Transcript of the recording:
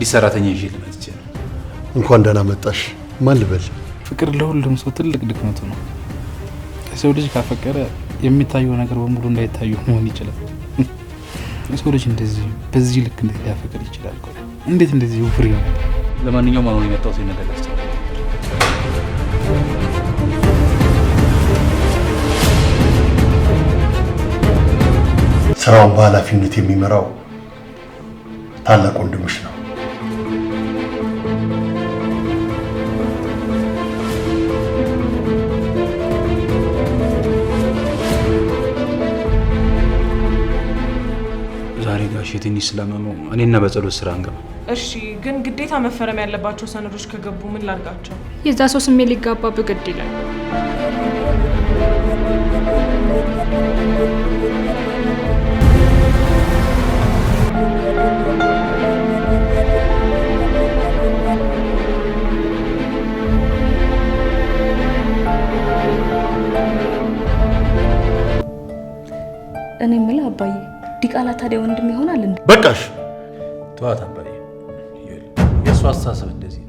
አዲስ ሰራተኛ ይዤ ልመጥቼ ነው። እንኳን ደህና መጣሽ። ማን ልበል? ፍቅር ለሁሉም ሰው ትልቅ ድክመቱ ነው። የሰው ልጅ ካፈቀረ የሚታየው ነገር በሙሉ እንዳይታየው መሆን ይችላል። የሰው ልጅ እንደዚህ በዚህ ልክ እንዴት ሊያፈቅር ይችላል? ቆይ እንዴት እንደዚህ ውፍር ይሆናል? ለማንኛውም አሁን የመጣሁት ይሄን ነገር ላስቸግር። ስራውን በኃላፊነት የሚመራው ታላቅ ወንድምሽ ነው። ዛሬ ጋሼ ትንሽ ስላመመው እኔና በጸሎት ስራ አንገባ። እሺ፣ ግን ግዴታ መፈረም ያለባቸው ሰነዶች ከገቡ ምን ላርጋቸው? የዛ ሰው ስሜት ሊጋባ ብግድ ይላል። እኔ የምልህ አባዬ፣ ዲቃላ ታዲያ ወንድም ይሆናል እንዴ? በቃሽ። ተዋት አባዬ። የእሱ አስተሳሰብ እንደዚህ ነው።